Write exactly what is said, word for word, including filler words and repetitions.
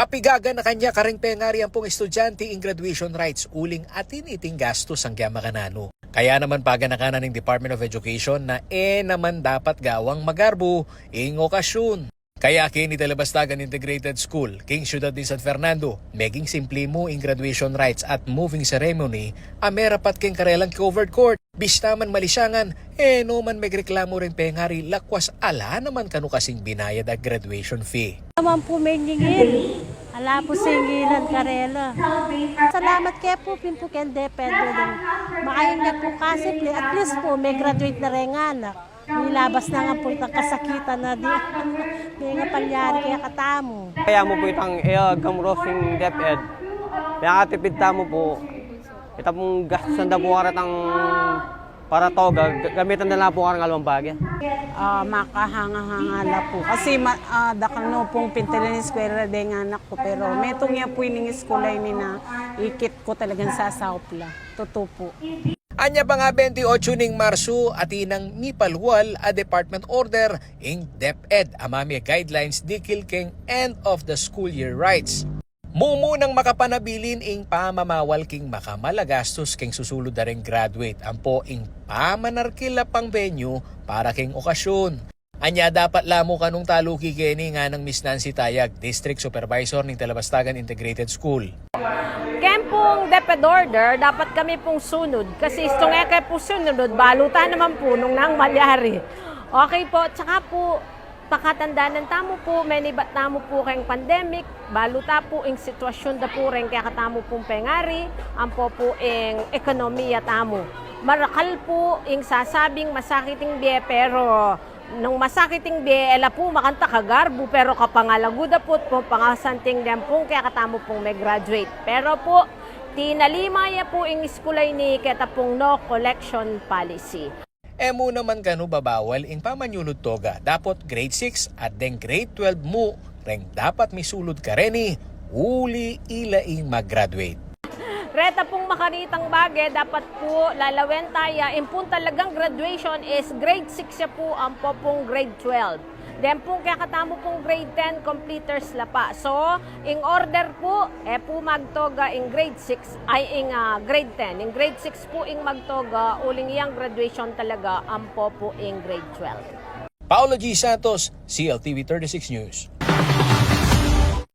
Apigagan na kanya kareng pengari ampong estudyante ing graduation rites uling atin iting gastus angga makananu. Kaya naman paganakan na ning Department of Education na e naman dapat gawang magarbu ing okasyun. Kaya keni Talabastagan Integrated School, king syudad ning San Fernando, meging simple mu ing graduation rites at moving ceremony, a merapat keng karelang covered court. Bista man malisyangan, e no man megreklamu reng pengari lakwas ala naman kanu kasing binayad a graduation fee. Naman po meningil. Ala po singilan karela. Salamat ke po, pin po keng DepEd. Makayun na po kasi, at least po, me-graduate na reng anak. Nilabas na nga po itang kasakitan na di. Di nga palyari kaya katamu. Kaya mu po itang, eh, gamrosing DepEd. Kaya katipid tamu po. Ita pong gastusan da po karetang para toga, ga-, gamitan da la po kareng alwang bage. Ah, makahanga-hanga la po. Kasi ma-, ah, dakal no pong pintilan ing eskwela deng anak ku, pero metung ya po ining eskwela ini na ikit ku talagang sasaup la. Tutu po. Anya pa nga bente otso ning Marso, atin nang mipalwal a department order ing DepEd a mamie guidelines dikil keng end of the school year rites. Mumunang makapanabilin ing pamamawal king makamalagastus keng susulud a reng graduate ampo ing pamanarkil a pang venue para keng okasyun. Anya dapat la mu kanung taluki keni, ngana nang Miss Nancy Tayag, District Supervisor ning Talabastagan Integrated School. Keng pung DepEd order, dapat kami pung sunod. Kasi istung e ke pu sununod, balu ta naman pu nung nanu ing malyari. Okay po, tsaka pu, pakatandanan tamu pu, menibat tamu pu keng pandemic, balu ta pu ing sitwasyun da pu reng kekatamu pung pengari, ampo pu ing ekonomiya tamu. Marakal pu ing sasabing masakit ing bie, pero nung masakit ing bie, e la pu makanyan kagarbu, pero kapangalagu da pu, papangasanting den pung kekatamu pung me-graduate. Pero pu, tinalima ya pu ing eskula ini keta pung no collection policy. E mu naman kanu babawal ing pamanyulud toga, dapot grade six at deng grade twelve mu reng dapat misulud kareni, uli ila ing mag-graduate. Reta pung makaritang bage, dapat pu lalawen ta ya, ing pung talagang graduation is grade six ya pu, ampo pung grade twelve. Den pung kekatamu pung grade ten, completers la pa. So, ing order pu, e pu magtoga ing grade six, ay, ing, ah, grade ten. Ing grade six pu ing magtoga, uling iyang graduation talaga, ampo pu ing grade twelve. Paolo G Santos, C L T V thirty-six News.